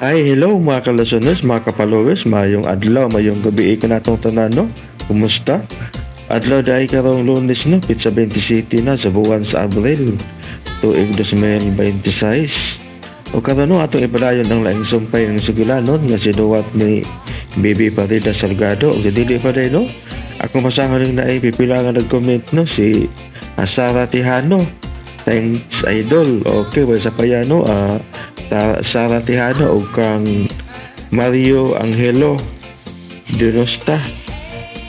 Ay, hello mga kalasones, mga kapalowes, mayong adlaw, mayong gabi ka natong tanan, no? Kumusta? Adlaw dahil karong Lunes, no? Pizza 27 na sa buwan sa Abril, tuig 2026. O karon no, atong ipadayon ang laing sumpay ng sugilanon nga sinuwat ni Bibi Parida Salgado. O sa dili pa din, no? Akong basahon ng naay pipila nga nag-comment, no? Si Sara Tihano. Thanks, idol. Okay, well, sa payano, Sara Tihano o kang Mario Angelo Dinosta.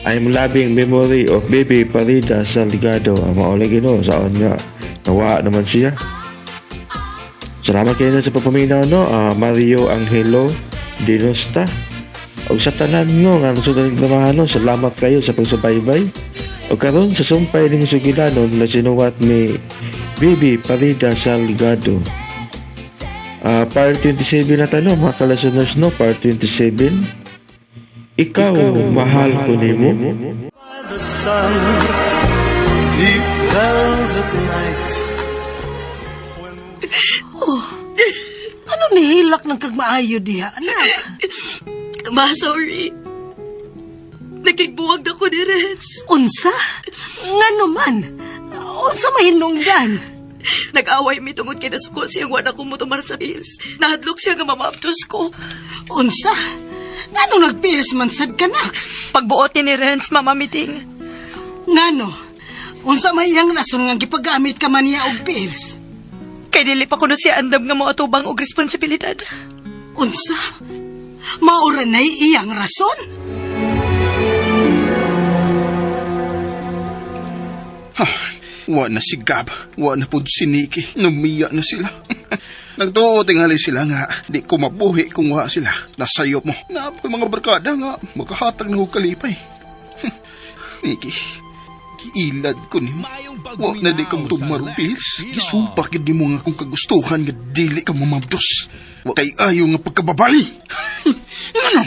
I'm loving memory of Baby Parida Salgado. Ang maulay Ginoo saan nga nawa naman siya. Salamat kayo na sa pagpaminaw, no, Mario Angelo Dinosta. Og sa tanan, no, nga nasudan ng dramahan, no, salamat kayo sa pagsubaybay. O karon sa sumpay ning sugilanon na sinuwat ni Bibi Parida Salgado. Part 27 na tanong, mga kalasoners, no, part 27. Ikaw, mahal ko nimo. The sun, deep velvet nights. Ano nihilak ng kagmaayo diha, anak? Ma, sorry. Nagigbuwag ako ni Renz. Unsa? Ngano man? Unsa mahinungdan? Nag-away mi tungod kay nasuko siya wala ko motumar sa bills. Nahadlok siya nga mamaptos ko. Unsa? Ngano nagpiris man sad ka na? Pagbuot ni Renz, Mama Miting. Ngano? Unsa may iyang rason nga gipagamit ka man niya og pills? Kay dili pa kuno siya andam nga moatubang og responsibilidad. Unsa? Maura na'y iyang rason? Ha, wa na si Gab, wa na pud si Nikki, numiya na sila. Nagtuo tingali sila nga, di ko mabuhi kung wa sila. Nasayop mo, naapoy mga barkada nga, makahatag na og kalipay. Nikki, giilad ko nimo. Wa na di ka mo pills. Gisupak gyud nimo nga kung kagustuhan nga dili ka mamabdos. Wa kay ayo nga pagkababay. Ngano?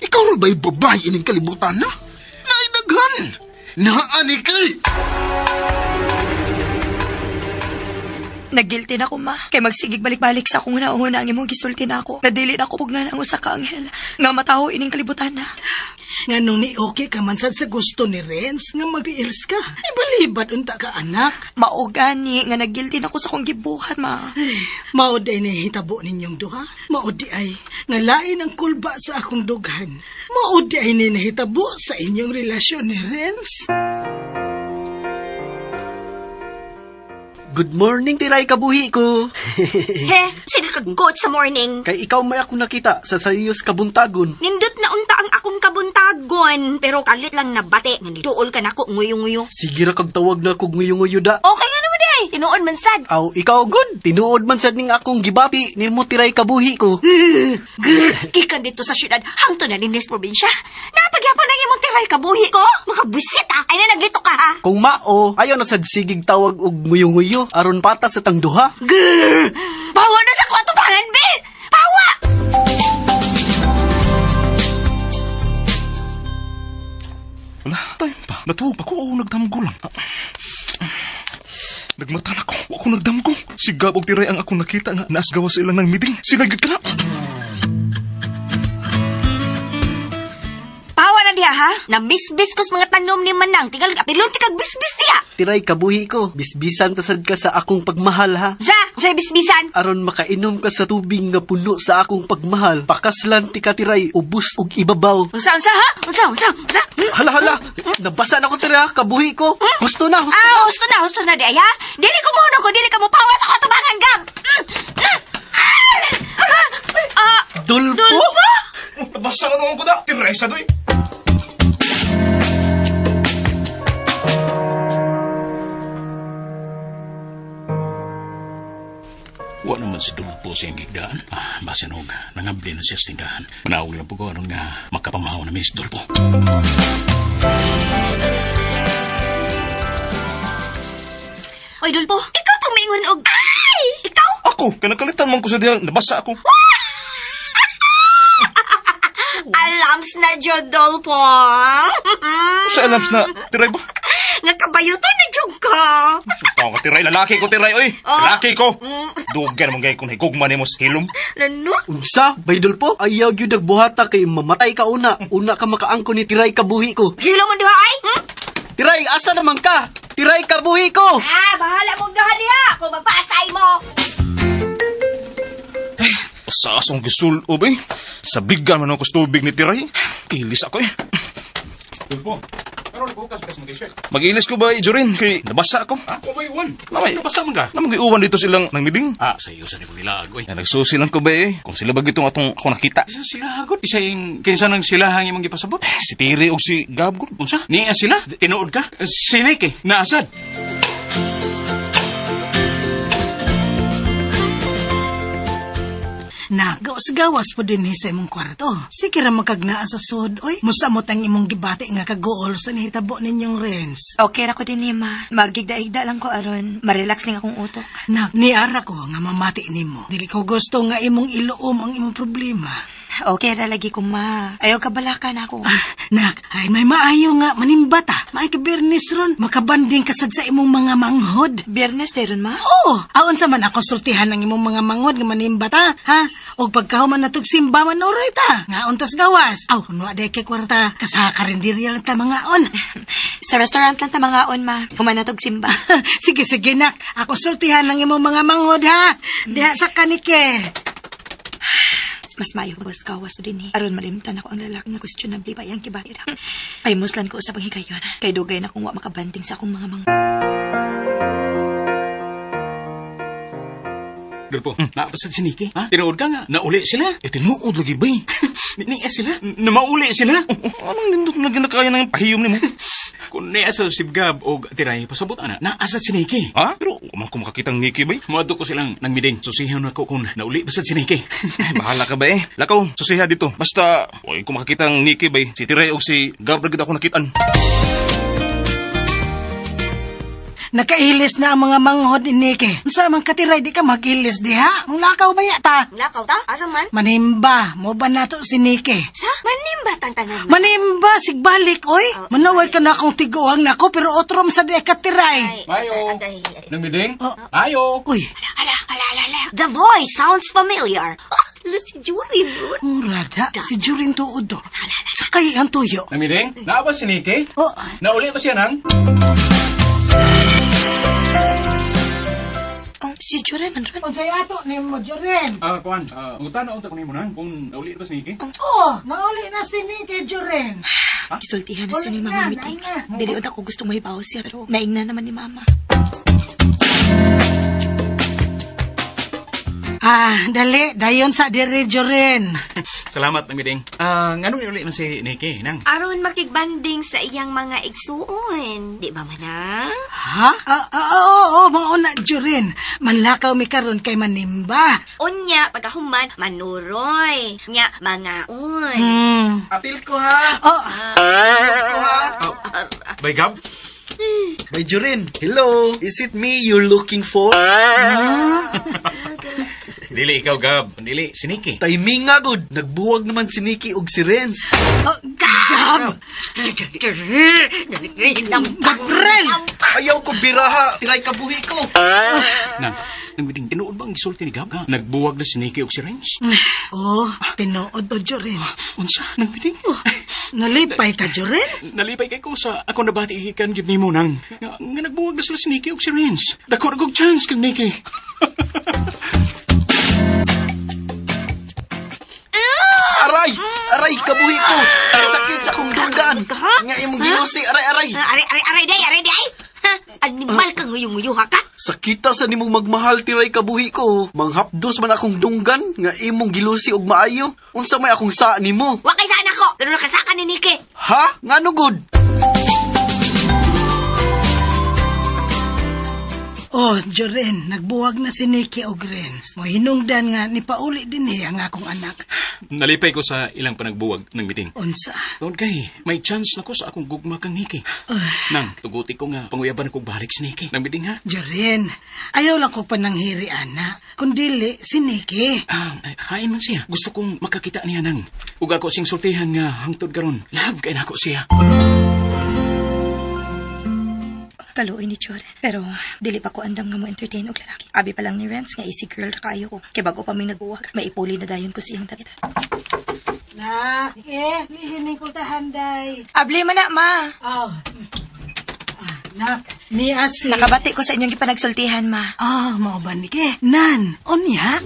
Ikaw ra ba'y babae ining kalibutan na? Naidaghan! Naa ni kay! Nagguilty na ko, ma. Kay magsigig balik-balik sa akong una-una ang imong gisulti na ako. Nadili na ako pugnan ang usa ka anghel. Nga mataho ining kalibutan na. Nganong ni okay ka man sad sa gusto ni Renz nga magpiils ka? Ibalibat unta ka, anak. Mao gani nga nagguilty na ko sa akong gibuhat, ma. Mao day nahitabo ninyong duha. Mao di ay nga lain ang kulba sa akong dughan. Mao di ay ni nahitabo sa inyong relasyon ni Renz. Good morning, tiray kabuhi ko. He, sige ka good sa morning. Kay ikaw may ako nakita sa sayos kabuntagon. Nindot na unta ang akong kabuntagon, pero kalit lang nabate nga niduol ka nako nguyo-nguyo. Sige ra kag tawag na kog nguyo-nguyo da. Okay nga naman di ay, tinuod man sad. Aw, ikaw good. Tinuod man sad ning akong gibati nimo tiray kabuhi ko. Grr, gikan dito sa syudad, hangtod na dinhi sa probinsya. Napagyapon ang imong tiray kabuhi ko. Makabwisit ah, ay na naglito ka ha. Kung mao, ayaw na sad sigig tawag og nguyo-nguyo aron pata sa tangduha. Grr, bawa na sa kwarto pangan be. Pawa! Wala, time pa. Natuog pa ko o nagdamgo lang. Nagmata na ko. Wa ko nagdamgo. Si Gab og Tiray ang akong nakita nga naasgawa sila ng meeting. Sila gyud ka na. Pawa na diha ha. Nabisbis ko sa mga tanom ni Manang. Tingal apilon ti kag bisbis diha. Tiray kabuhi ko. Bisbisan ta sad ka sa akong pagmahal ha. Sa, sa bisbisan. Aron makainom ka sa tubig nga puno sa akong pagmahal. Pakaslan ti ka tiray, ubos og ibabaw. Unsa unsa ha? Unsa unsa unsa? Hmm? Hala hala, nabasa na ko tira kabuhi ko. Husto na, husto Ah, na. husto na di ay ha. Dili ko mo ko, dili ka mo pawa sa katubangan gab. Mm, mm. Ah! Ah, Dulpo? Dulpo? Nabasa na naman ko da. Tiray sa doy. Wa naman si Dulpo sa iyang gigdaan. Basin og nangabli na siya sa tindahan. Manawag lang po ko aron nga makapamahaw na mi si Dulpo. Oy, Dulpo, ikaw tong miingon og ay! Ikaw? Ako, kanakalitan man ko sa diyan. Nabasa ako. Alams na jud, Dulpo. Sa alams na, tiray ba? Nga kabayuto na jud ka. Tao ka tiray, lalaki ko tiray, oy. Oh. Lalaki ko. Dugay naman gay kung higugma nimo sa hilom. Lano? Unsa, Baydol po? Ayaw gyud nagbuhata kay mamatay ka una. Una ka makaangko ni Tiray kabuhi ko. Hilo man duha ay? Hmm? Tiray, asa naman ka? Tiray kabuhi ko! Ah, bahala mong duha diha kung magpatay mo. Sa asong gisulob eh. Sa biggan man ako sa tubig ni Tiray. Ilis ako eh. Dulpo, karon ko kas mo t-shirt. Mag-ilis ko ba, eh, Jorin? Kay nabasa ako. Ha? Wa may uwan. Lamay. Nabasa man ka. Namang giuwan dito silang nangmiding. Ah, sa iyo sa ni nilaag oy. Na nagsusi lang ko ba eh. Kung sila ba gitong atong ako nakita. Isa sila hagod. Isa yung kinsa nang sila hang imong gipasabot. Si Tiri o si Gab gud. Unsa? Niya sila? Tinuod ka? Si Nicky, naasad. Na, gawas-gawas po din sa imong kwarto. Sige ra makagnaa sa sud, oy. Musamot ang imong gibati nga kaguol sa nihitabo ninyong Renz. Okay ra ko din ni ma. Magigda-igda lang ko aron ma-relax ning akong utok. Nak, niara ko nga mamati nimo. Dili ko gusto nga imong iluom ang imong problema. Okay ra lagi ko ma. Ayaw kabalakan ako. Ah, nak, ay may maayo nga manimbata. Maay ka Biyernes ron. Makabanding kasad sa imong mga manghod. Biyernes dayon ma. Oo, aon sa man ako sultihan ang imong mga manghod nga manimbata, ha? Og pagkahuman natog simba man oray ta. Nga untas gawas. Aw, kunwa day kay kwarta. Kasaka rin diri lang ta mga on. Sa restaurant lang ta mga on ma. Humanatog simba. Sige, sige, nak. Ako sultihan ang imong mga manghod, ha? Diha sa kanike. Mas maayo gawas gawas din eh. Aron malimtan ako ang lalaki nga questionable pa iyang kibatira. Ay muslan ko sa panghigayon. Kay dugay na kung wa makabanting sa akong mga mang. Dulpo, naapasad si Nicky. Ha? Tinuod ka nga. Nauli sila. Eh, tinuod lagi ba eh. Niya sila. Namauli sila. Anong nindot na ginakaya ng pahiyom nimo? Kung niya sa sibgab o tiray, pasabot ana. Naasad si Nicky. Ha? Pero man ko makakitang Nikki ba eh. Muadto ko silang nangmiding. Susihan ako kung nauli basad si Nicky. Bahala ka ba eh. Lakaw, susiha dito. Basta, huwag ko makakitang Nikki ba eh. Si Tiray o si Gab ra gid ako nakitaan. Nakailis na ang mga manghod ni Nike. Unsa man katiray di ka mag-ilis diha? Ang lakaw ba yata? Lakaw ta? Asa man? Manimba, mo ba nato si Nike? Sa? Manimba tang tanan. Manimba, sigbalik, oy. Manaway ka na akong tiguang nako, pero otrom sa di katiray. Mayo. Ay, Nangmiding? Oh. Ayo. Uy, Hala, hala, hala, hala. The voice sounds familiar. Oh, si Jurin. murada, si Jurin tuod do. Sakay ang tuyo. Nangmiding? Naa ba si Nicky? Oh, Nauli ba siya nang? Oh, si Joren man ron. unsay ato nimo Jurin? Ah, kuan. Ah, unta na unta ko nimo nang kung nauli ba si Nicky? Oh, nauli na si Nike Jurin. Gisultihan na siya ni Uli Mama na, meeting. naing na. Dili unta ko gusto mahibaw siya pero naingna naman ni Mama. Ah, dali, dayon sa dire Jurin. Salamat nangmiding. Ah, nganong nauli man si Nicky nang? Aron makigbanding sa iyang mga igsuon. Di ba manang? Ha? Ah, ah, oo, oo, mga una, Jurin. Manlakaw mi karon kay Manimba. Unya, pagkahuman, manuroy. Nya, mangaon. Apil ko ha! Oh, Apil ko ha! Bay Gab? Bay Jorin, hello! Is it me you're looking for? Dili ikaw Gab, dili si Nicky. Timing nga good. Nagbuwag naman si Nikki og si Renz. oh, Gab! Gabriel! Ayaw ko biraha. Tiray kabuhi ko. Nang, nangmiding tinuod ba ang gisulti ni Gab? Ha? Nagbuwag na si Nicky og si Renz? Oh, tinuod o Jurin. Unsa nangmiding? Nalipay ka, Jurin? Nalipay kay ko sa ako nabati ikan gyud nimo nang nga, nga nagbuwag na sila si Nicky og si Renz. Dako ra kog chance kang Nicky. Aray! Aray, kabuhi ko. Ang sakit sa akong dunggan. Nga imong gilusi. Aray, aray. Ah, Aray, aray, aray, day, aray, day. Ha? Animal ka nguyong-nguyo, ha ka? Sakita sa nimong magmahal tiray kabuhi ko. Manghapdos man akong dunggan nga imong gilusi og maayo. Unsa may akong saa nimo? Wa kay saan ako, pero nakasaka ni Nike. Ha? Ngano good? Oh, Joren, nagbuwag na si Nikki og Renz. Mohinungdan nga ni pauli din eh ang akong anak. Nalipay ko sa ilang panagbuwag ng meeting. Unsa? Doon kay, may chance na ko sa akong gugma kang Nikki. Nang, tuguti ko nga, panguyaban ko balik si Nikki. Nang meeting ha? Joren, ayaw lang ko pananghiri, ana. Kundili, si Nikki. Ah, ay, hain man siya. Gusto kong makakita niya nang. Ug ako sing sultihan nga hangtod karon. Love kay nako siya. Kaluoy ni Joren. Pero dili pa ko andam nga mo entertain og lalaki. Abi pa lang ni Renz nga easy girl ra kaayo ko. Kay bago pa may nagbuwag, maipuli na dayon ko siyang damit. Na, eh, lihining kultahan day. Abli man na, ma. Oh. Ah, nak, ni asi. Nakabati ko sa inyong gipanagsultihan, ma. Ah, mao ba ni ke? Nan, unya?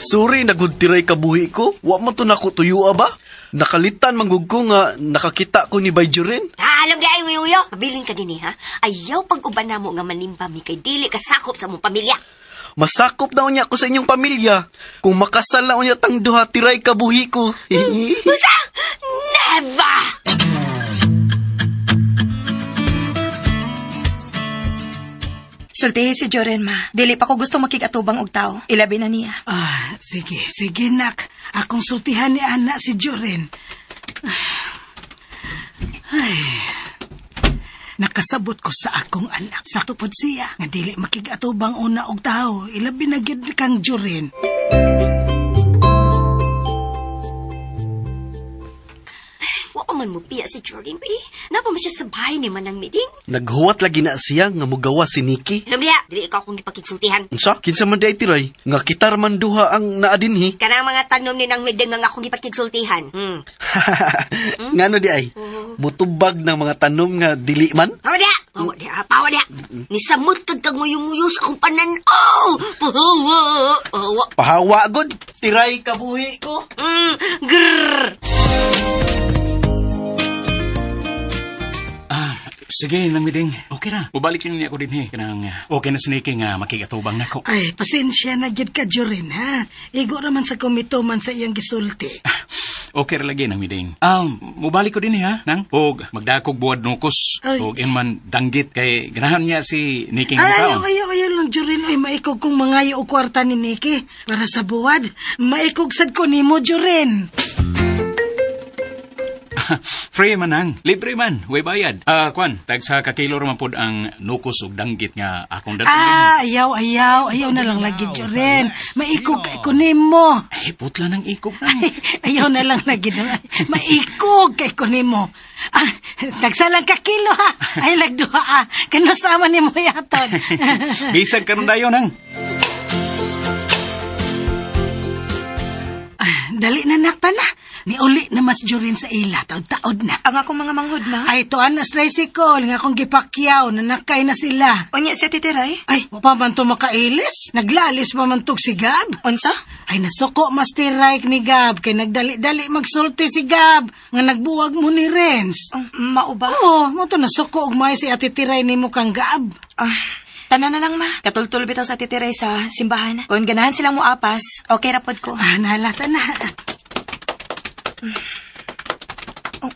Sorry, nagud tiray kabuhi ko. Wa man to nako tuyua ba? Nakalitan manggug ko nga nakakita ko ni Bay Joren. Ah, alam di ay nguyo-nguyo. Mabilin ka din eh, ha? Ayaw pag-uban namo nga manimba mi kay dili ka sakop sa mong pamilya. Masakop na unya ko sa inyong pamilya. Kung makasal na unya tang duha, tiray kabuhi ko. Unsa? Never! Sultihi si Joren, ma. Dili pa ko gusto makig-atubang og tao. Ilabi na niya. Ah, sige, sige nak. Akong sultihan ni Ana si Joren. Ay. Nakasabot ko sa akong anak. Sakto pod siya. Nga dili makigatubang una og tao. Ilabi na gyud kang Joren. Wa pa man mo piya si Jordan, eh. Napa man siya sa bahay ni Manang Miding. Naghuwat lagi na siya nga mugawa si Nikki. Alam niya, dili ikaw akong gipakigsultihan. Unsa? Kinsa man di ay tiray? Nga kitar man duha ang naa dinhi. Kanang mga tanom ni Nang Miding nga akong gipakigsultihan. Ngano di ay? Mutubag ng mga tanom nga dili man? Pawa diha! Pawa diha! Pawa diha! Nisamot kag kanguyong-uyo sa akong panan-aw! Pahawa! Pahawa! Pahawa gud, tiray kabuhi ko. Grrr! Ah, sige, Nang Miding. Okay ra. Mubalik lang niya ako din, eh. Kanang, okay na si Nikki nga makigatubang nako. Ay, pasensya na gyud ka Joren ha. Igo raman sa komitoman sa iyang gisulti. Okay ra lagi, Nang Miding. Ah, mubalik ko din, eh, ha, Nang? Og magdakog buwad nukos. Ay. Og man danggit kay ganahan niya si Nikki nga Ay, ayaw, mukhaon. ayaw, ayaw lang, Joren. Ay, maikog kong mangayo o kwarta ni Nikki. Para sa buwad, maikog sad ko nimo, Joren. Free man nang, libre man, way bayad. Ah, kwan, tag sa kakilo ra man pod ang nukos ug danggit nga akong dadalhin. Ah, ayaw, ayaw, ayaw na lang lagi, Joren. Maikog kay ko nimo. Ay, putla ng ikog nang. Ay, ayaw na lang lagi. Maikog kay ko nimo. Ah, tagsalang ka kilo ha. Ay, lagduha ah. Kanusama nimo yaton. Bisag karon dayon nang. Ah, dali na nakta na. Niuli na mas Joren sa ila. Taod-taod na. Ang akong mga manghud, ma. Ay, tuan na tricycle nga akong gipakyaw na nakay na sila. Unya si Ate Tiray. Ay, wa pa man to makailis. Naglalis pa man tog si Gab. Unsa? Ay, nasuko mas tiray ni Gab kay nagdali-dali magsulti si Gab nga nagbuwag mo ni Renz. Oh, mao ba? Oo, mo to nasuko og may si Ate Tiray nimo kang Gab. Ah, tanan na lang, ma. Katultul bitaw sa Ate Tiray sa simbahan. Kung ganahan silang muapas, okay ra pod ko. Ah, nahalata na. Oh,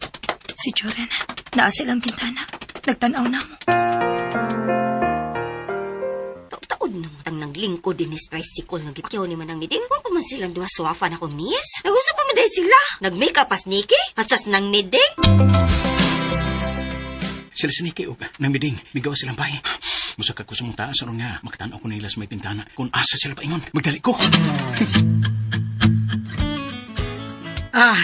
si Joren. Naa silang bintana. Nagtanaw na mo. Taod na mo tang naglingkod din ni tricycle nga gipakyaw ni Manang Miding. Wa pa man silang duha suwafa na kong nis. Nag-usap pa man dahil sila. Nag-makeup pas Nikki. Pastas nang Miding. Sila si Nikki ug Nang Miding, migaw silang bahay. Musaka ko sa mong taas aron nga makatan-aw ko nila sa may bintana. Kung asa sila paingon, magdali ko. Ah,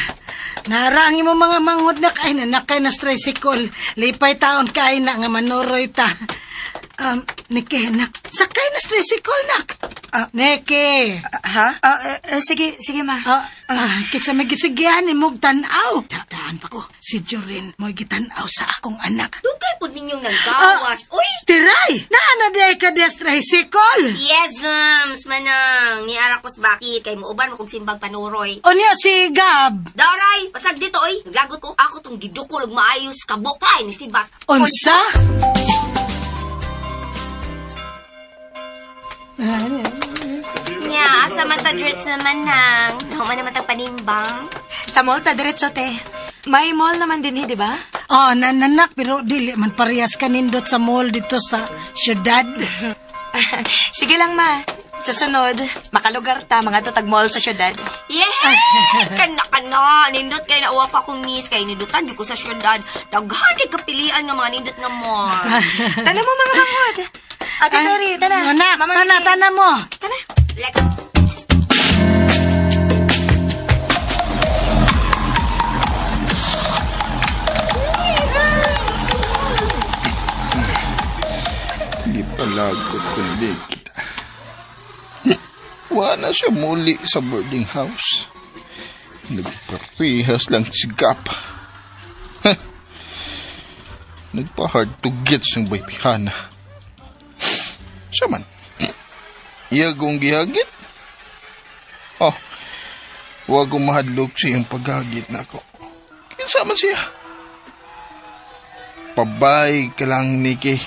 naarang mo mga manghod na kay na nakay na tricycle. Lipay taon kay na nga manuroy ta. Nike, nak, sakay na tricycle, nak. Ah. Nike. Ah, ha? Ah, sige, sige, ma. Ah, kinsa may gisigyan ni mong tanaw. Daan pa ko, si Jorin mo'y gitanaw sa akong anak. Dugay po ninyong nanggawas. Uy! Tiray! Naana di ka des tricycle! Yes, ums, Manang. Niara ko sa bakit. Kay muuban mo kong simbang panuroy. Unya si Gab. Daray! Pasag dito, oy. Naglagot ko. Ako tong gidukol og maayos kabok. Kay ni Sibat. Unsa? Nya, asa man ta dress naman nang. Nahuman naman tang panimbang. Sa mall ta diretso, te. May mall naman din, eh, di ba? Oh, nananak, pero dili man parehas kanindot sa mall dito sa syudad. Sige lang, ma. Sa sunod, makalugar ta mga tutag mall sa syudad. Yeah! Kana kana nindot kay nauwa pa akong miss kay nindutan di ko sa syudad. Daghan kay kapilian nga mga nindot nga mall. Tana mo mga manghud. Ate Tori, tana. Anak, Mama tana, Mimi. tana mo. Tana. Let's Nahagkot ko ni kita. Wala siya muli sa boarding house. Nagparehas lang si Gap. Ha! Nagpa-hard to get siyang baypihana. Siya man. Iya kong gihagit. Oh, wag kong mahadlok sa iyang paghagit na ako. Kinsa man siya? Pabay ka lang, Nikki.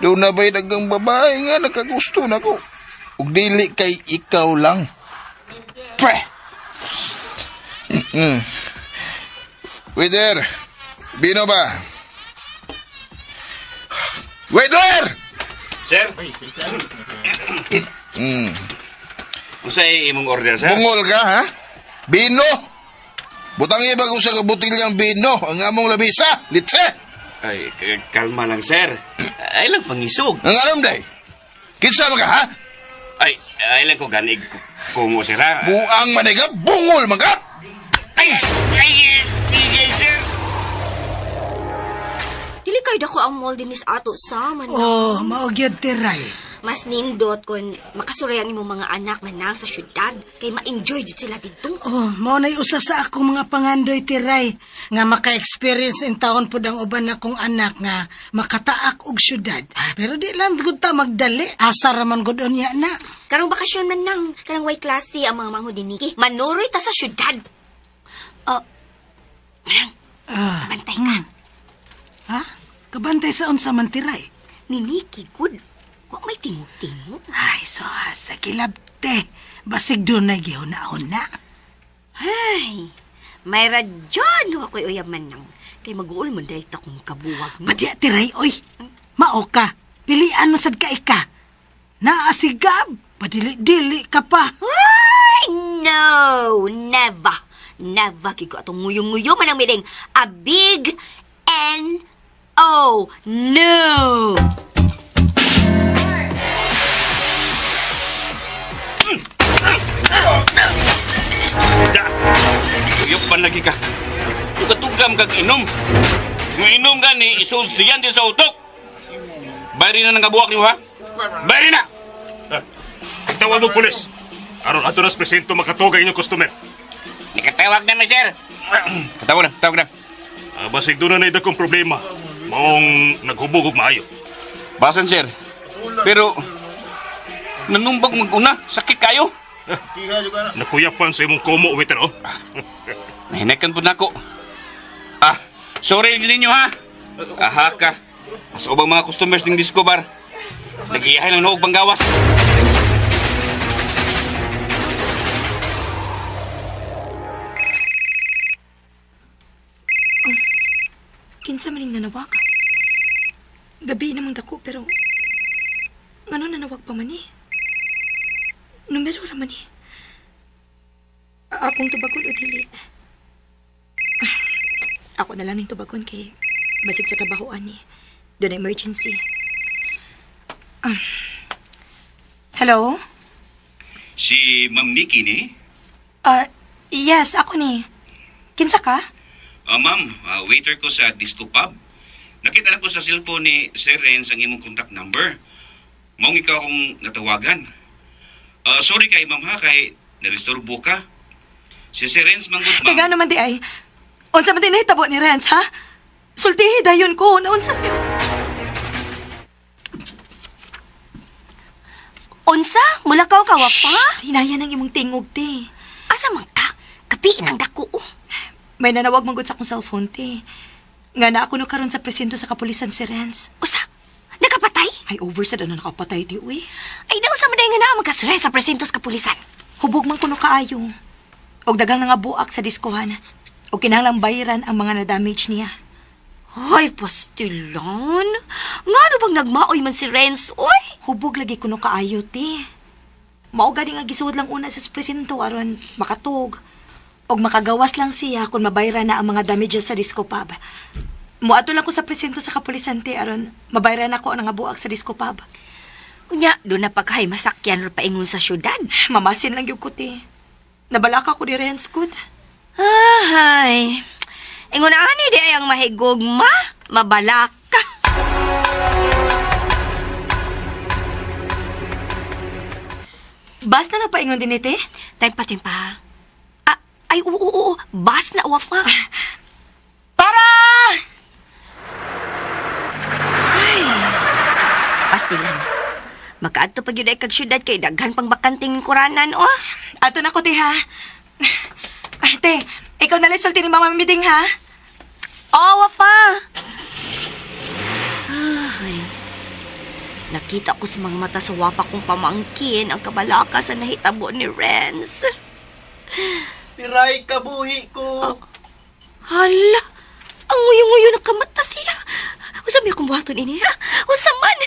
Doon na ba'y dagang babae nga nakagusto na ko? Ug dili kay ikaw lang. Pre! Waiter! Bino ba? Waiter! Sir? Unsay imong order, sir? Bungol ka, ha? Bino! Butang iba ko sa kabutilyang bino ang among lamisa. Litse! Ay, kalma lang, sir. Ay lang pangisog. Ang alam day. Kinsa man ka, ha? Ay, ay lang ko ganig kungo, sir, ha? Buang maniga, bungol man ka! Ay, ay, ay, sir. Dili kay dako ang mall dinis ato sa man. Oh, mao gyud tiray. Mas nindot kon makasuray ang imong mga anak manang sa syudad kay ma-enjoy jud sila didto. Oh, mao na'y usa sa akong mga pangandoy tiray nga maka-experience in taon pud ang uban akong anak nga makataak og syudad. Pero di lang gud ta magdali, asa ra man gud unya na. Karong bakasyon man nang kanang way klase ang mga manghod ni Nikki. Manuroy ta sa syudad. Oh. Manang, kabantay ka. Ha? Kabantay sa unsa man tiray? Ni Nikki good. Wa may tingog-tingog. Ay, so sa kilabte. Basig doon na gihuna-huna. Ay, may radyon nga ako'y uyab man nang. Kay mag-uul mo dahil ta kung kabuwag mo. Padya tiray, oy. Mao ka. Pilian man sad ka ika. Naasigab. Padili-dili ka pa. Ay, no! Never! Never kiko atong nguyong-nguyo man ang miring. A big N O. No! Da! Uyok pa lagi ka. Tukatugam kag inom. Yung inom gani, isultiyan din sa utok. Bayari na ng kabuwak niyo, ha? Bayari na! Tawag mo pulis. Aron ato nas presinto makatoga inyong customer. Nakatawag na na, sir. Tawag na, tawag na. Basig doon na na kong problema. Maong naghubog og maayo. Basan, sir. Pero, nanumbag mag-una. Sakit kayo. Nakuyapan sa imong komo, waiter, oh. Nahinakan po na ako. Ah, sorry ninyo, ha? Aha ka. Mas ubang mga customers ng disco bar. Nag-iyahay lang noog panggawas. Kinsa man ning nanawag? Gabi namang dako pero ngano nanawag pa man eh? Numero ra man eh. Akong tubagon o dili? Ah, ako na lang ning tubagon kay basig sa trabahoan ni. Doon emergency. Hello? Si Ma'am Nikki ni? Yes, ako ni. Kinsa ka? Ma'am, waiter ko sa disco pub. Nakita na ko sa cellphone ni Sir Renz ang imong contact number. Maong ikaw akong natawagan. Sorry kay ma'am ha, kay naristurbo ka. Si Sir Renz manggut, ma'am. Kay gano man di ay. Unsa man din nahitabo ni Renz, ha? Sultihi dayon ko, naunsa siya. Unsa? Mulakaw ka wa pa? Shh, Hinayan ang imong tingog, te. Asa man ka? Kapiin ang dako. oh. May nanawag manggod sa akong cellphone, te. Nga na ako no karon sa presinto sa kapulisan si Renz. Usa? Nakapatay? Ay, over sa na nakapatay di, uy. Ay, daw sa maday nga na magkasre sa presintos kapulisan. Hubog man kuno kaayo. Og dagang nangabuak sa diskohan. Og kinahanglang bayaran ang mga na-damage niya. Hoy, pastilon. Nga ano bang nagmaoy man si Renz, oy? Hubog lagi kuno kaayo, te. Mao gani nga gisuod lang una sa presinto aron makatug. Og makagawas lang siya kung mabayran na ang mga damages sa disco pub. Muadto lang ko sa presinto sa kapulisan, te, aron mabayran ako ang nangabuak sa disco pub. Unya, doon na pagkay masakyan ro paingon sa syudad. Mamasin lang gyud ko, te. Nabalaka ko ni Renz, good. Ay, ingon ani di ay ang mahigugma, mabalaka. Bus na nagpaingon din ite? Time pa, time pa. Ah, ay, oo, oo, oo. Bus na, Wafa. Para! Ay, pastilan. Makaadto pag yun ay kag syudad kay daghan pang bakanting kuranan, oh. Ato na ko, te, ha? Ay, te, ikaw na lang sulti ni Mama Miding, ha? Oh, Wafa! Ay, nakita ko sa mga mata sa Wafa kong pamangkin ang kabalaka sa nahitabo ni Renz. Tiray kabuhi ko. Hala! Ang nguyo-nguyo na kamata siya. Usa may akong buhaton ini, ha? Usa man!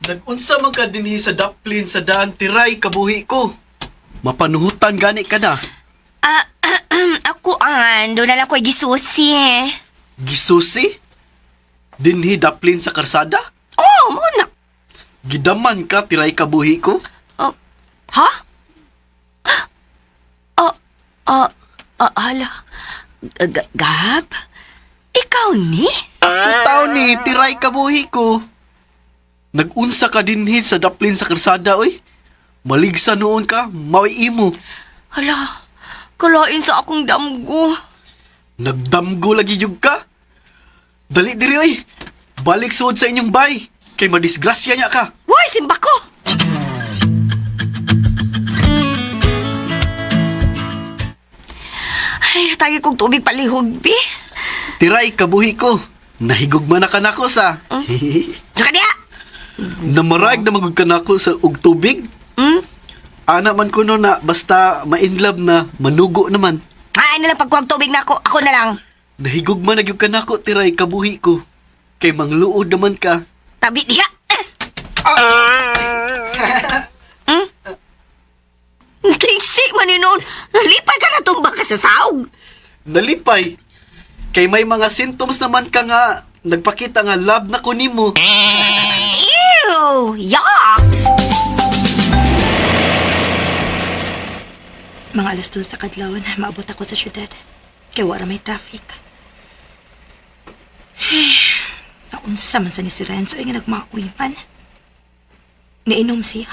Nagunsa man ka dinhi sa daplin sa daan tiray kabuhi ko. Mapanuhutan gani ka na. Ah, ako an, doon na lang ko gisusi. Gisusi? Dinhi daplin sa karsada? Oh, mo na. Gidaman ka tiray kabuhi ko? Oh, ha? Oh, oh, oh, hala. Gab? Ikaw ni? Ako tao ni tiray kabuhi ko. Nagunsa ka dinhi sa daplin sa karsada oy. Maligsa noon ka, mao'y imo. Hala, kalain sa akong damgo. Nagdamgo lagi jud ka. Dali diri oy. Balik suod sa inyong bay kay madisgrasya niya ka. Woy, simba ko! Ay, tagi kong tubig palihog, bi. Tiray kabuhi ko. Nahigugma na ka nako sa. Saka diya! Namarag na magud ka nako sa og tubig. Hmm? Ana man kuno na basta ma-inlove na manugo naman. Ay, na lang pagkuhag tubig na ako. Ako na lang. Nahigugma na gyud ka nako tiray kabuhi ko. Kay mangluod naman ka. Tabi diha. Hmm? Tiksi man ni noon. Nalipay ka na tumba ka sa saog. Nalipay. Kay may mga symptoms naman ka nga nagpakita nga love na ko nimo. Ew! Yuck! Mga 2:00 sa kadlawon, maabot ako sa syudad. Kay wala may traffic. Naunsa man sa ni si Renzo ay nga nagmauwi man. Niinom siya.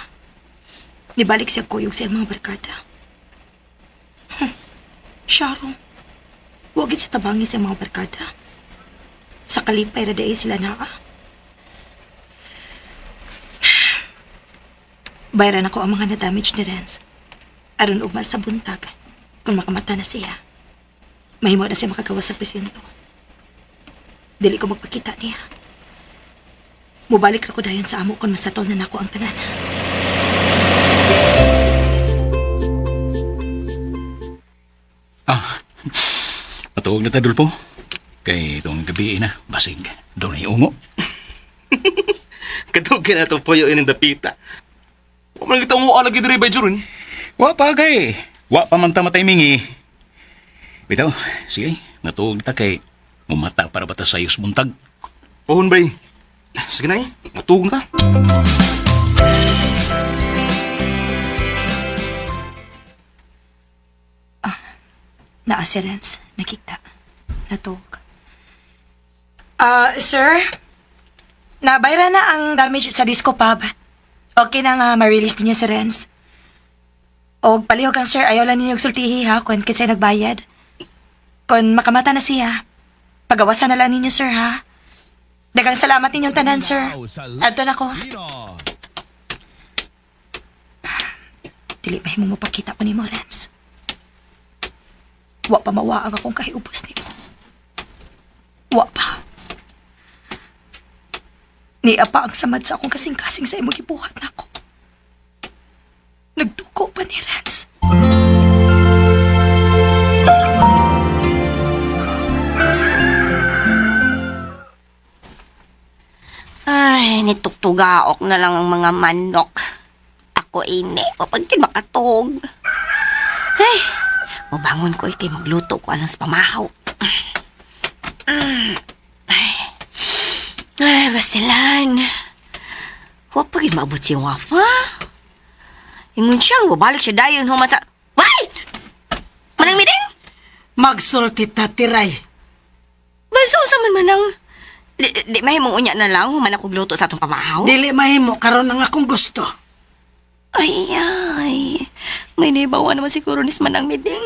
Nibalik siya kuyog sa iyang mga barkada. Sharo, wag sa tabangi sa mga barkada. Sa kalipay ra diay sila naa. Bayaran ako ang mga na-damage ni Renz. Aron ugma sa buntag, kung makamata na siya, mahimo na siya makagawa sa presinto. Dili ko magpakita niya. Mubalik ra ko dayon sa amo kung masatol na nako ang tanan. Ah, matuog na ta, Dulpo. Kay itong gabi na, basig. Doon ay ungo. Kadugay na itong puyo ining dapita. Wa man kita ungo lagi diri bay Jurun. Wa pa kay. Wa pa man ta mataymingi. Bitaw, sige, matuog ta kay mumata para ba ta sa iyos buntag. Pohon bay. Sige na eh, matugong ta. Naa si Renz, nakita. Natuog. Ah, sir? Nabayra na ang damage sa disco pub. Okay na nga ma-release ninyo si Renz. Og palihog ang sir, ayaw lang ninyo sultihi ha, kung kinsay nagbayad. Kung makamata na siya, pagawasan na lang ninyo sir ha. Dagang salamat ninyong tanan sir. Adto na ko. Dili mahimong mapakita ko ni mo, Renz. Wa pa mawaag akong kahiubos nimo. Wa pa. Niya pa ang samad sa akong kasing-kasing sa imong gibuhat nako. Nagduko pa ni Renz. Ay, nituktugaok na lang ang mga manok. Ako ini, kapag kin makatog. Ay, mabangon ko iti magluto ko alang sa pamahaw. Ay, ay, bastilan. Huwag pa gid maabot si Wafa. Ingon siya, babalik siya dayon human sa... Way! Manang miding? Magsulti ta, tiray. Banso sa man manang... Di, di mahimong unya na lang human ako gluto sa atong pamahaw. Dili mahimo karon ang akong gusto. Ay, ay. May naibawa naman siguro ni Manang Miding.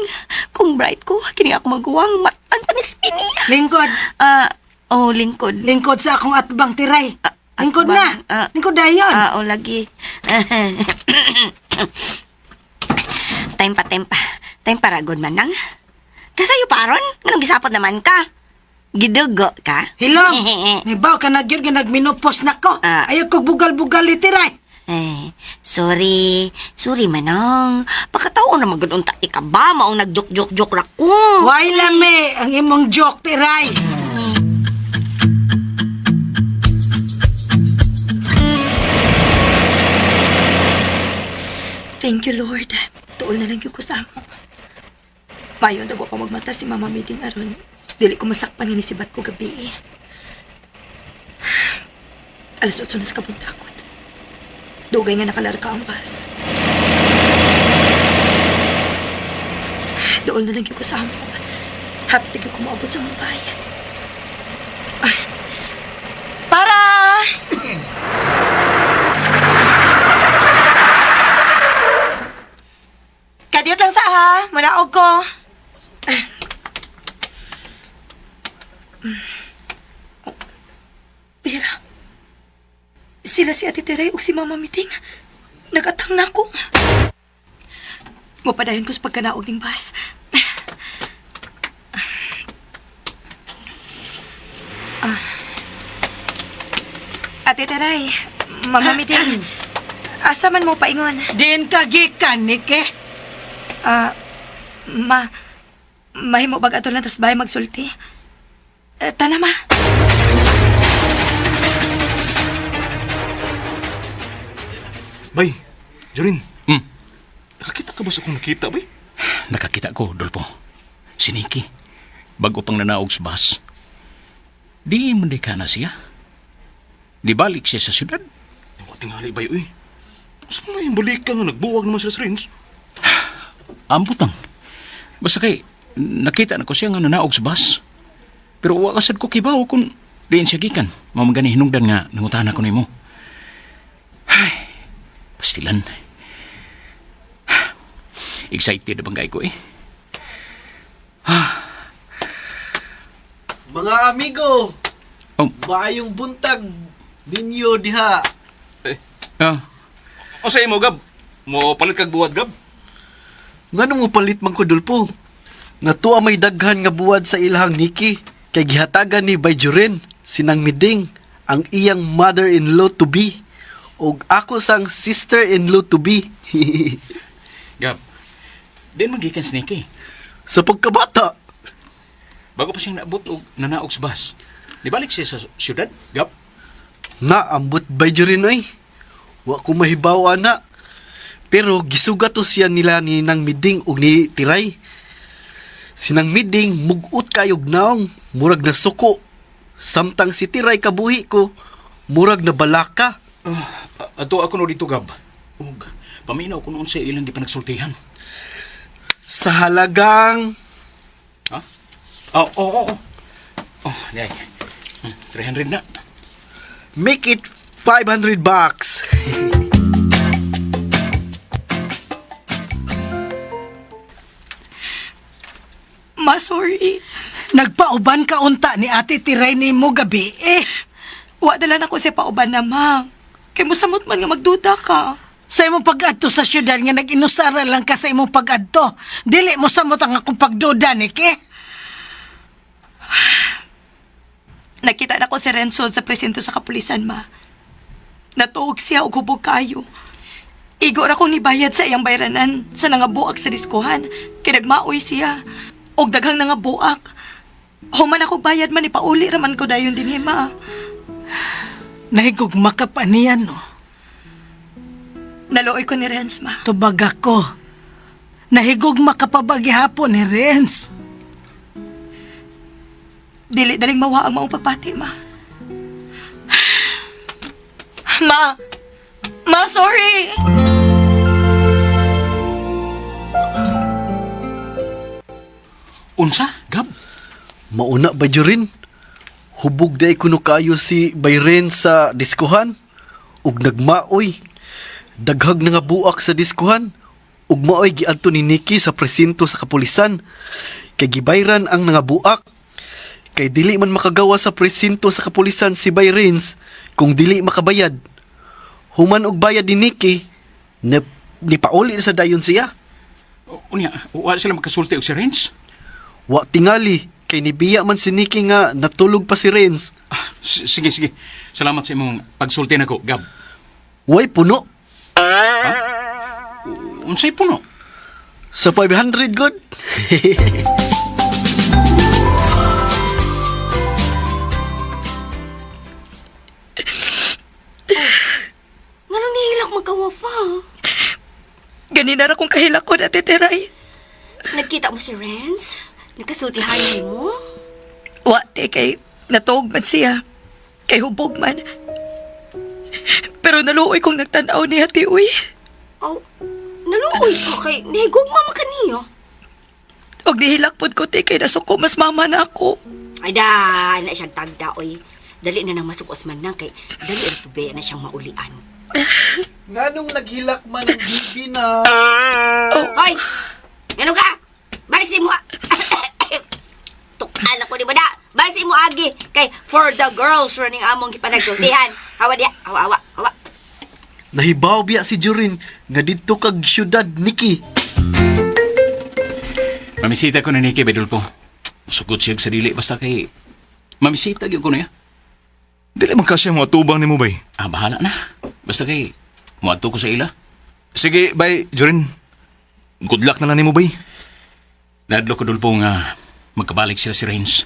Kung bright ko, kini ako maguwang matan pa ni Spinia. Lingkod, Ah, oh, lingkod. lingkod sa akong atbang tiray. Lingkod na. Atbang, ah. Lingkod dayon. Ah, oh, lagi. Time pa, time pa. Time para good manang. Kasayo pa aron? Nganong gisapot naman ka? Gidugo ka? Hilom. Nibaw ka na gyud nga nagminupos nako. Ah. Ayaw kog bugal-bugal ni tiray. Eh, sorry. Sorry, Manang. Pakatao na magod unta ti ka ba? Maong nag-joke-joke-joke ra ko. Way lami ang imong joke tiray. Thank you, Lord. Tuol na lang yung ko sa amo. Mayon, dago pa magmata si Mama Miding aron. Dili ko masakpan nga nisibat ko gabi eh. Alas 8 na sa kabuntakon. Dugay nga nakalarga ang bus. Dool na lang yung ko sa amo. Happy na ko maabot sa Mumbai. Ah. Para! Kadiyot lang sa ha. Manaog ko. Tira. Sila si Ate Teray ug si Mama Miting. Nagatang na ako. Mapadayon ko sa pagkanaog ning bus. Ah. Ate Teray, Mama Miting, asa man mo paingon? Din ka gikan nike. Ah, ma, mahimo bag ato lang tas bahay magsulti. Eh, tana ma. Bay, Jorin. Hmm. Nakakita ka ba sa akong nakita, bay? Nakakita ko, Dolpo. Si Nikki. Bago pang nanaog sa bus. Di man di ka na siya. Di balik siya sa syudad. Yung tingali, bay, uy. Sa mga yung balik ka nga, nagbuwag naman sila sa Renz. Ambot lang. Basta kay, nakita na ko siya nga nanaog sa bus. Pero wa kasad ko kibaw kung diin siya gikan. Mamagani hinungdan nga nangutana ko nimo. Ay, pastilan. Excited na bangkay ko eh. Mga amigo, Oh. maayong buntag ninyo diha. Ah, O sa imo, Gab? Mo palit kag buwad, Gab? Nganong mo palit man ko Dulpo? Nga tuwa may daghan nga buwad sa ilahang Nikki kay gihatagan ni Bayjuren sinang Miding ang iyang mother-in-law to be og ako sang sister-in-law to be. Gab. Diin man gikan si Nikki. Sa pagkabata, Bago pa siyang naabot og nanaog sa bus. Di balik siya sa syudad, Gab. na ambot Bayjuren oy. Wa ko mahibaw ana. Pero gisugat to siya nila ni Nang Miding og ni Tiray. Sinang Miding mugot kayog naong, murag na suko. Samtang si Tiray kabuhi ko, murag na balaka. Ato ako no dito, Gab. Ug paminaw ko noon sa ilang gipanagsultihan. Sa halagang Ha? Oh, oh, oh, oh. Oh, yay. 300 na. make it 500 bucks. Ma, sorry. Nagpauban ka unta ni Ate Tiray nimo gabi eh. Wa dala na ko siya pauban na, ma. Kay musamot man nga magduda ka. Sa imong pag-adto sa syudad nga nag-inusara lang ka sa imong pag-adto. Dili mo samot ang akong pagduda nike. Nakita na ko si Renzo sa presinto sa kapulisan, ma. Natuog siya og hubog kayo. Igo ra kong nibayad sa iyang bayranan sa nangabuak sa diskuhan. Kay nagmaoy siya. Og daghang nangabuak. Human ako bayad man, ipauli raman ko dayon din, ma. Nahigugma ka pa niya no. Naluoy ko ni Renz, ma. Tubag ako. Nahigugma ka pa ba gihapon ni Renz? Dili daling mawa ang maong pagpati, ma. Ma! Ma, sorry! Unsa, Gab? Mauna Bayjuren. Hubog day kuno kaayo si Byron sa diskuhan ug nagmaoy. Daghag na nga buak sa diskuhan ug maoy giadto ni Nikki sa presinto sa kapulisan kay gibayran ang nangabuak. Kay dili man makagawa sa presinto sa kapulisan si Byrens kung dili makabayad. Human og bayad ni Nikki, nipauli na sa dayon siya. Unya, wa sila makasulti og si Renz. Wa tingali kay nibiya man si Nikki nga natulog pa si Renz. Ah, sige, sige. Salamat sa imong pagsulti nako, Gab. Way puno. Unsay puno? Sa 500 good. Nganong nihilak man ka, Wafa? Ganina ra kong kahilakon, Ate Teray. Nagkita mo si Renz? Nagkasultihan mo? Wa, te, kay natuog man siya. Kay hubog man. Pero naluoy kong nagtanaw niya, te, uy. Oh, naluoy ko kay nahigugma man kaniyo. Og nihilak pod ko, te, kay nasuko mas mama na ako. Ay da, na siyang tagda, oy. Dali na nang masukos man nang kay dali ra tubay na siyang maulian. Nganong naghilak man ang bibi na? Hoy! Ngano ka? Balik sa imo. Tukan ako ni Bada. Balik sa imo agi kay for the girls running among gipanagsultihan. Hawa diya, hawa hawa, hawa. Nahibaw biya si Jurin nga didto kag syudad Nikki. Mamisita ko na ni Kay Bedulpo. Sugod siya sa dili basta kay mamisita gyud ko niya. Dili man ka siya mga tubang nimo bay. Ah, bahala na. Basta kay muadto ko sa ila. Sige, bay, Jorin. Good luck na lang nimo bay. Nadlo ko dulpo nga magkabalik sila si Renz.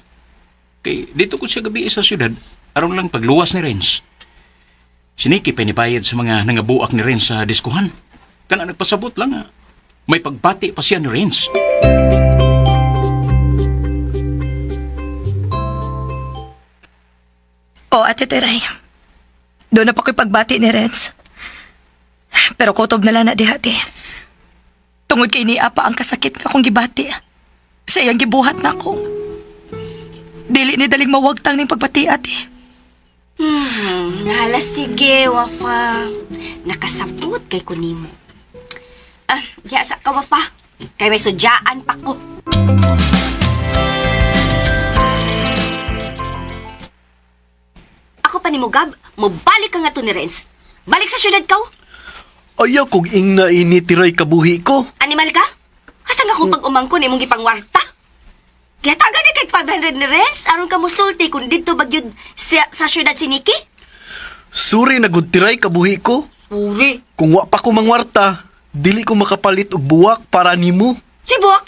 Kay dito ko siya gabi sa syudad aron lang pagluwas ni Renz. Si Nikki pinibayad sa mga nangabuak ni Renz sa diskuhan. Kana nagpasabot lang ah. May pagbati pa siya ni Renz. O, Ate Teray. Doon na pa ko'y pagbati ni Renz. Pero kutob na lang na diha, te. Tungod kay niya pa ang kasakit nga akong gibati. Sa iyang gibuhat na ako. Dili ni daling mawagtang ning pagbati, ate. Hala sige, Wafa. Nakasabot kay kunimo. Ah, diya sa ka, Wafa. Kay may sudyaan pa ko. Ako pa ni Mugab, mobalik ka nga to ni Renz. Balik sa syudad ka. oh. Ayaw kog ingna ini tiray kabuhi ko. Animal ka? Hasta nga kung pag-umangkon imong gipangwarta. Gihatagan ni kay 500 ni Renz aron ka musulti kung didto bagyod sa syudad si Nikki. Suri na gud tiray kabuhi ko. Puri. Kung wa pa ko mangwarta, dili ko makapalit og buwak para nimo. Si buwak.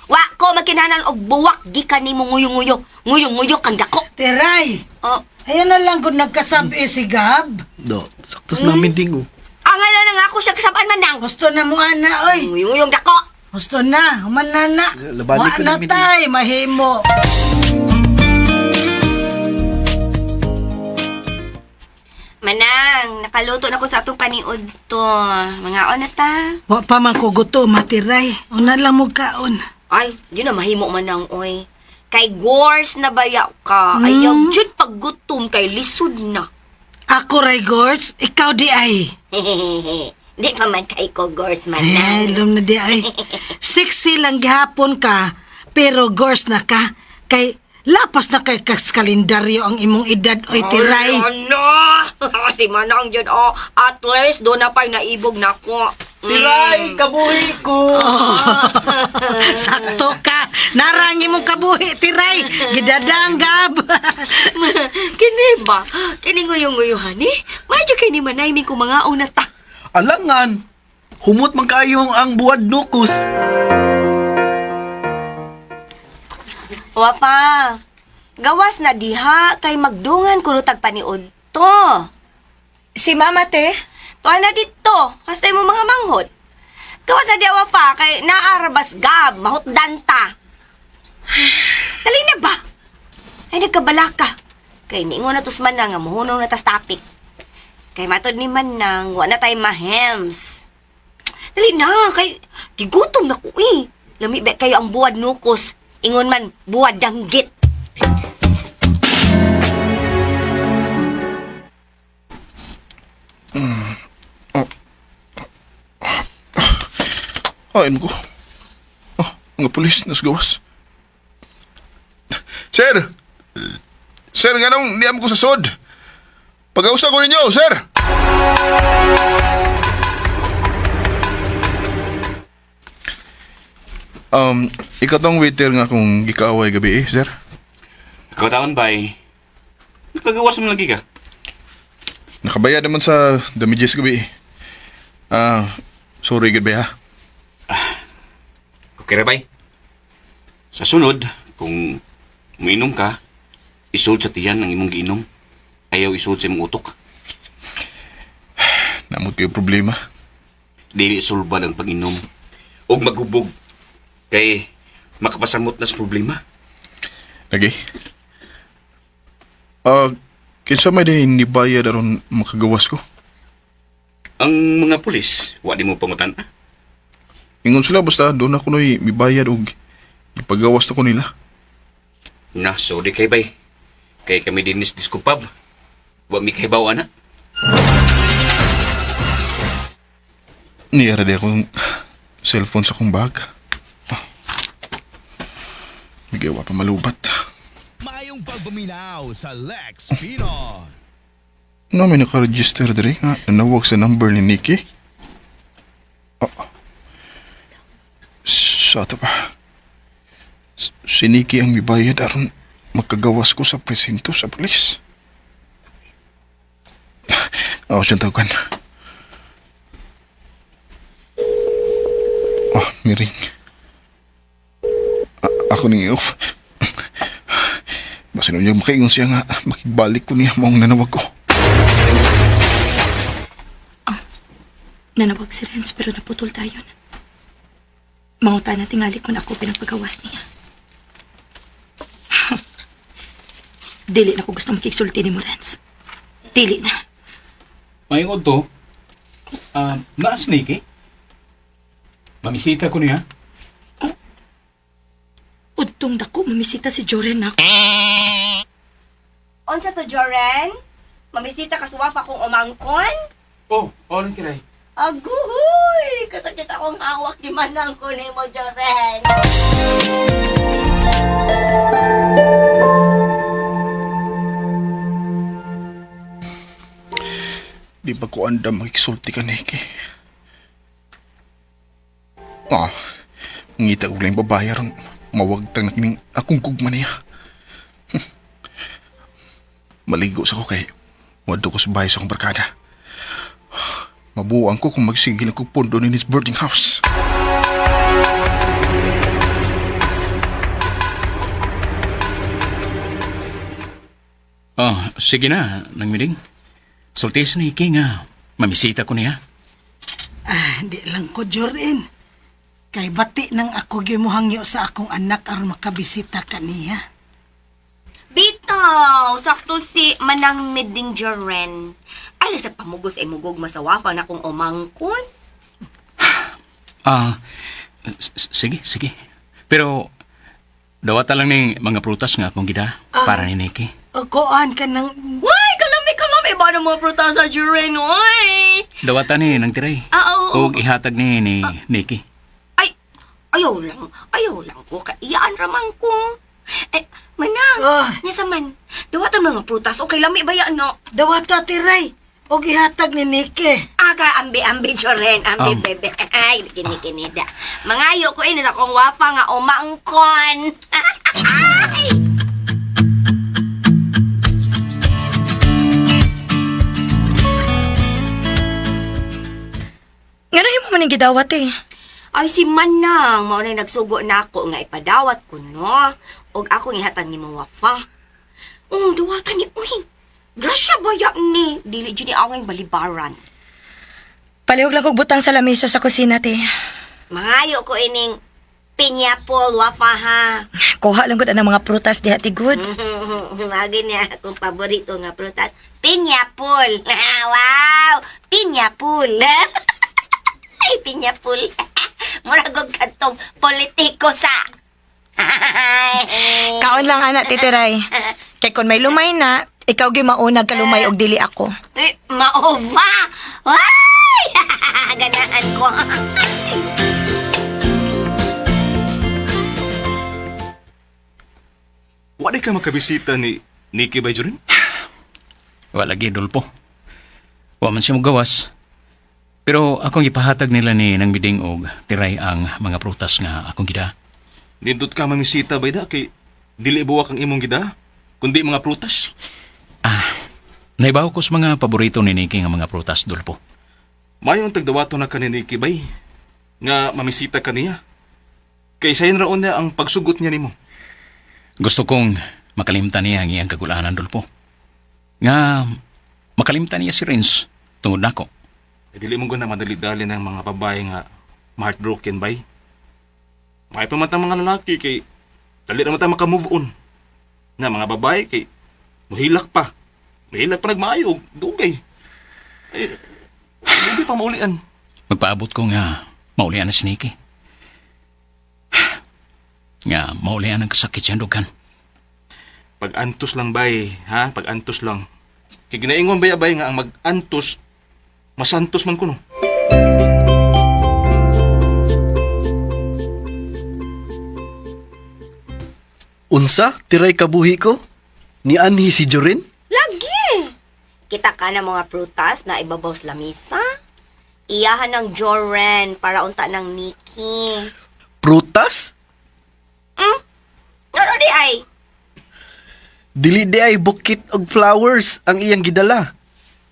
Wa ko magkinahanglan og buwak gikan nimo nguyong-nguyo. Nguyong-nguyo kang dako. Tiray, Oh, ayan na lang kung nagkasabi si Gab. Do, saktos namin ding oh. angay na nga ako siya kasabaan man nang. Gusto na mo, ana, oy. Nguyong-nguyong dako. Gusto na, human na na. Labani Wa ko na namin, eh. tay, mahimo. Manang, nakaluto na ko sa atong paniud to. Mga na ta. Wa pa man ko gutom, matiray. Una lang mo kaon. Ay, di na mahimo manang oy. Kay gores na baya ka. Ayaw jud paggutom kay lisod na. Ako ray Gords, ikaw di ay. Di pa man kay ko gores Ay, manang. lum na di ay. Sexy lang gihapon ka, pero gors na ka. Kay lapas na kay kas kalendaryo ang imong edad, oy tiray. Ay, ano? Si Manang jud oh. At least do na pa'y naibog na ko. Tiray kabuhi ko. Sakto ka. Narang imong kabuhi, tiray. Gidadang gab. Kini ba? Kini nguyong-nguyuhan eh. Medyo kay ni Manay min ko mga una ta. Alangan, humot man kayo ang buwad nukos. Wapa, gawas na diha kay magdungan kuno tag paniud to. Si Mama, te. Tuwa na dito, hastay mo mga manghod. Gawas na diha Wafa kay naarabas gab, mahutdan ta. Dali na ba? Ay nagkabala ka. Kay niingon na tus man na nga muhunong na tas topic. Kay matod ni Manang, wa na tay mahems. Dali na, kay gigutom na ko eh. Lami ba kayo ang buwad nukos. Ingon man, buwad danggit. Hain ko. Oh, mga pulis, nasgawas. Sir! Sir, nga nung niyam ko sa sod. Pag-ausa ko ninyo, sir! Ikaw tong waiter nga kung gikaaway gabi eh, sir. Ikaw taon, bay. Nakagawas mo lagi ka. Nakabayad naman sa damages gabi eh. Ah, sorry gabi ha. Okay ra, bay. Sa sunod, kung umiinom ka, isod sa tiyan ang imong giinom. Ayaw isod sa imong utok. Namot kayo problema. Dili sulbad ang pag-inom. Og maghubog. Kay makapasamot na sa problema. Lagi. Ah, kinsa may day nibayad aron makagawas ko? Ang mga pulis, wa di mo pangutan. Ah? Ingon sila basta doon ako noy mibayad og ipagawas na ko nila. Na, sorry kay bay. Kay kami dinis disco pub. Wa mi kahibaw ana. Niyara di akong cellphone sa akong bag. Ah. Bigay wa pa malubat. Maayong pagpaminaw sa Lex Pino. No, may nakaregister diri nga nanawag sa number ni Nikki. Oh. Sa pa. Si Nikki ang mibayad aron makagawas ko sa presinto sa pulis. Ako siyang tawagan. Oh, may ring. Ako ning i-off. Basta nung makaingon siya nga, makigbalik ko niya maong nanawag ko. Nanawag si Renz pero naputol tayo. Manguta na tingali kung ako pinagpagawas niya. Dili na ko gusto makigsulti ni mo, Renz. Dili na. Mayroon to. Naas Nikki? Mamisita ko niya. Udtong dako, mamisita si Joren na. Unsa to, Joren? Mamisita ka suwafa kung umangkon? Oh, oran kiray. Aguhoy! Kasakit akong hawak ni Manang ko ni mo, Joren. Di ba ko andam makiksulti ka, Nikki? Ah, ngita ko lang babae aron mawagtang na kining akong gugma niya. Maligo sa ko kay wadto ko sa bahay sa akong barkada. Mabuang ko kung magsigil ako pondo ni his boarding house. Oh, sige na, nang miling. Sulti sa Nikki nga. Mamisita ko niya. Ah, di lang ko, Jorin. Kay bati nang ako gimuhangyo sa akong anak aron makabisita kaniya. Bitaw! Sakto si Manang Meding Joren. Alis sa pamugos ay mugog masawafa na kung umangkon. Ah, sige, sige. Pero, dawata lang ning mga prutas nga akong gida para ni Nikki. O kuan ka ng... Why? Kalami, kalami! Ba na mga prutasa, Joren? Oy! Dawata ni nang tiray. Ah, oo, oo. Og ihatag ni Nikki. Ay, ayaw lang. Ayaw lang ko. Kaiyaan ramang ko. Eh, Manang, Oh. niya sa man. Dawatan mga prutas. Okay, lami ba yan, no? Dawata, tiray. O gihatag ni Nikki. Aga, ambi-ambi, Joren. Ambi, bebe. Ay, kinikinida. Mangayo ko, ina akong wapa nga umangkon. Ay! Nga na imo man ang gidawat eh. Ay, si Manang, mao na'y nagsugo na ako nga ipadawat ko, no? Og ako ngihatan ni Mawafa. Oh, duwatan ni, uy. Grasya ba ya ni? Dili dyan ni ako ngayong balibaran. Palihog lang kog butang sa lamesa sa kusina, te. Mangayo ko ining pinyapol, wafa ha. Kuha lang gud ang mga prutas diha, ti good. Magi niya akong paborito nga prutas. Pinyapol. Wow! Pinyapol. Ay, pinyapol. Mura kog katong politiko sa. Kaon lang ana, titiray. Kay kon may lumay na, ikaw gyud maunag kalumay og dili ako. Eh, maova! Ay! Ganahan ko. Wa ka makabisita ni Nikki ba, Jorin? Wala lagi, Dolpo. Wa man siya mogawas. Pero akong ipahatag nila ni nang miding og tiray ang mga prutas nga akong gida. Nindot ka mamisita ba da kay dili buwak ang imong gida, kundi mga prutas. Naibaw ko sa mga paborito ni Nikki nga mga prutas, Dolpo. Mayong tagdawato na ka ni Nikki bay nga mamisita ka niya. Kay sayon raon niya ang pagsugot niya nimo. Gusto kong makalimtan niya ang iyang kagulanan, Dolpo. Nga makalimtan niya si Renz tungod nako. Eh, dili mo guna madali-dali ng mga babae nga ma-heartbroken bay. May pa man tang mga lalaki kay dali ra man ta maka-move on. Na mga babae kay muhilak pa. Muhilak pa nagmaayo og dugay. Eh, dugay pa maulian. Magpaabot ko nga maulian na si Nikki. Nga maulian ang kasakit siyang dugan. Pag-antos lang bay, ha? Pag-antos lang. Kay ginaingon bay bay nga ang mag-antos masantos man kuno. Unsa, tiray kabuhi ko? Ni anhi si Jorin? Lagi! Kita ka na mga prutas na ibabaw sa lamisa. Iyahan ng Joren para unta ng Nikki. Prutas? Ano di ay? Dili di ay bukit og flowers ang iyang gidala.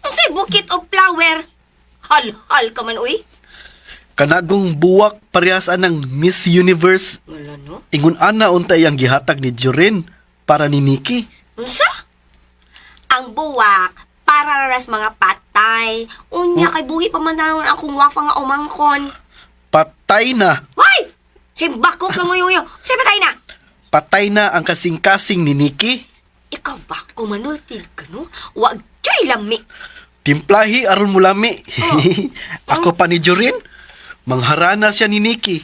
Unsay bukit og flower? Hal-hal ka man, uy. Kanagong buwak parehas anang Miss Universe. Wala no? Ingon ana unta iyang gihatag ni Jorin para ni Nikki. Unsa? Ang buwak para ras mga patay. Unya kay buhi pa man naon akong wafa nga umangkon. Patay na. Hoy! Simbako ka nguyo. Say patay na. Patay na ang kasing-kasing ni Nikki. Ikaw ba kumanultid ka no? Wag jay lami. Timplahi aron mulami. Ako pa ni Jorin. Mangharana siya ni Nikki.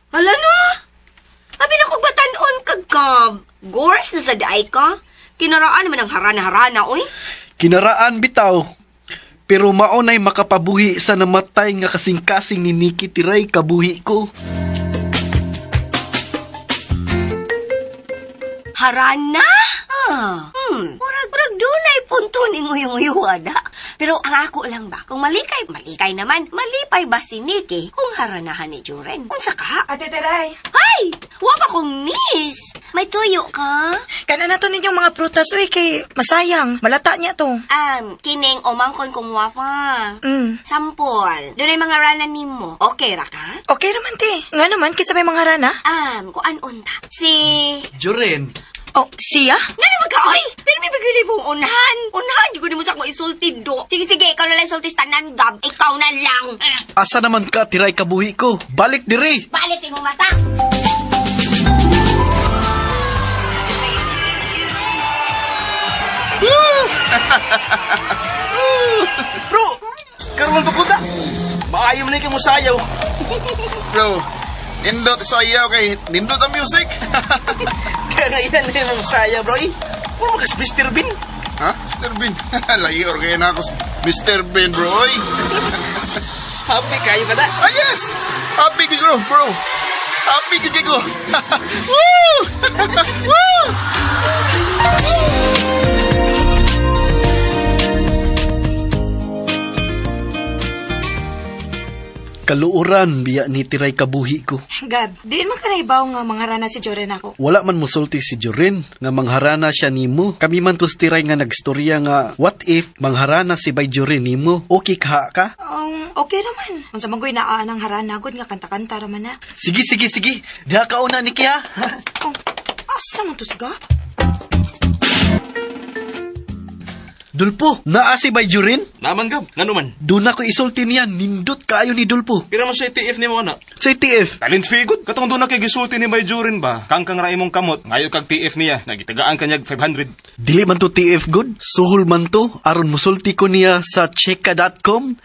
Hala no. Abi na kog batan-on kag kab. Gores na sa daay ka. Kinaraan naman ang harana-harana, oy. Kinaraan bitaw. Pero maonay makapabuhi sa namatay nga kasing-kasing ni Nikki tiray kabuhi ko. Harana? Ah. Murag dunay punto ni nguyong-nguyo ada. Pero ang ako lang ba, kung malikay, malikay naman. Malipay ba si Nikki kung haranahan ni Juren? Unsa ka? Ate Teray, Ay! Wa pa kong miss! May tuyo ka? kana na to ninyong mga prutas, uy, kay masayang. Malata niya to. Kining umangkon kong wafa. Sampol. Dunay mga rana nimo. Okay ra ka? Okay naman, te. Nga naman, kinsa may mga rana? Kuan unta. Si... Jorin, Oh, siya? Nga naman ka, oy! Pero may bagay mong unhan. Unhan, di ko mo sa akong isulti do. Sige, sige, ikaw na lang isulti sa tanan, Gab. Ikaw na lang. asa naman ka tiray kabuhi ko? Balik diri. Balik sa imong mata. Bro, karon pa kuda. Maayo man kay mo sayaw. Bro, nindot sayaw kay nindot ang music. Kaya nga ilan na yung sayaw, bro. Eh, mo makas Mr. Bean. Ha? Mr. Bean. Lahi or kaya na ako Mr. Bean, bro. Oy. Happy kayo ka na. Ah, yes! Happy ko, bro. Bro. Happy ko, ko. Woo! Woo! Kaluoran biya ni tiray kabuhi ko. Gab, diin man ka naibaw nga mga rana si Joren ako. Wala man musulti si Jorin nga mangharana siya nimo. Kami man tos tiray nga nagstorya nga what if mangharana si Bay Jorin nimo? Okay ka ka? Okay naman. Unsa man ko'y naa ng harana gud nga kanta-kanta ra man na. Sige sige sige. Diha ka una Nikki ha. Oh, asa man to si Gab? Dulpo, naa si Bay Jorin? Naman gab, ngano man. Doon ako isulti niya, nindot kaayo ni Dulpo. Pira man sa TF nimo ana. Sa TF, Talent figure. Katong doon na kay gisulti ni May Jurin ba? Kangkang ra imong kamot. Ngayo kag TF niya. Nagitagaan kanyag 500. dili man to TF good, suhol man to, aron musulti ko niya sa cheka.com.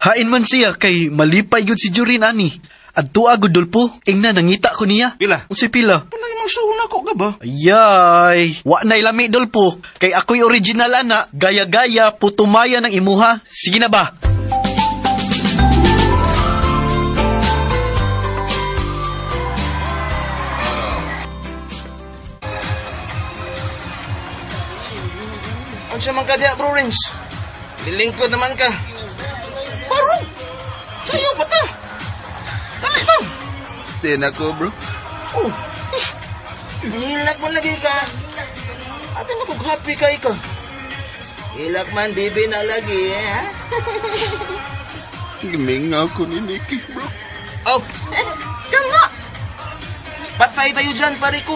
Hain man siya kay malipay gud si Jorin ani. Adto agud Dulpo, ingna nangita ko niya. Pila? Unsay pila? Wala imong suhol nako ka ba? Ayay, wa na'y lami Dolpo. Kay ako'y original ana, gaya-gaya putumaya ng imuha. Sige na ba? Unsa man ka diha, bro Rins? Lilingkod naman ka. Barong! Sayo ba ta? Dali ba? Di na ko, bro. Oh, hilak man lagi ka. Abi na kog happy ka ikaw. Hilak man, bibi na lagi, eh, ha? Giminga ko ni Nikki, bro. Oh, eh, kan nga. Patay tayo dyan, pare ko.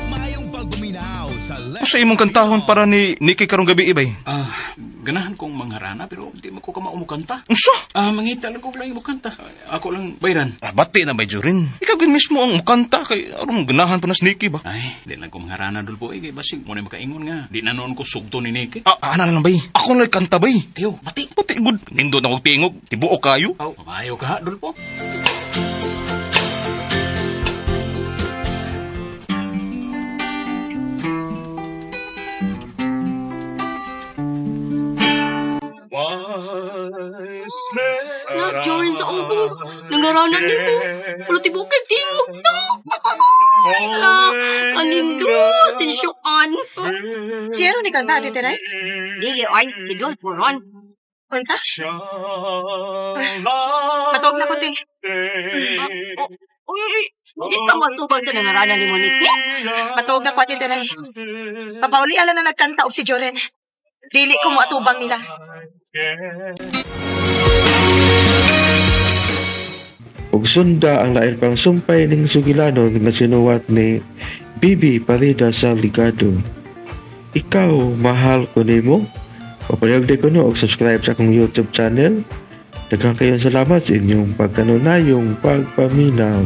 Maayong pagpaminaw sa Lex Sa imong kantahon para ni Nikki karong gabi ibay. Ah, ganahan kong mangharana pero di man ko kamao mo kanta. Unsa? Ah, mangita lang ko lang mo kanta. Ako lang bayran. Ah, bati na bay Jorin. Ikaw gid mismo ang mukanta kay aron ganahan pa na si Nikki ba? Ay, di lang ko mangharana dulpo eh, kay basig mo na makaingon nga. Di na noon ko sugto ni Nikki. Ah, ana na lang bay. Ako na lang kanta bay. Ayo, bati. Bati gud. Nindot na kog tingog. Tibuok kayo. Aw, maayo ka ha, dulpo. Na, Jorin sa ubos. Nangaranan ni mo. Wala tibukid tingog na. Kanindot, tensyuan. Siyero ni kanta, Ate Teray? Dili ay, idol po ron. Unta? Patog na ko, te. Uy, uy, di ka matubag sa nangaranan ni Monique. Patog na ko, Ate Teray. Papauli ala na nagkanta og si Joren. Dili ko moatubang nila. Ug sunda ang lain pang sumpay ning sugilanon nga sinuwat ni Bibi Parida Salgado. Ikaw, mahal ko nimo. Papayag di ko no og subscribe sa akong YouTube channel. Daghang kayong salamat sa inyong pagkanunayong pagpaminaw.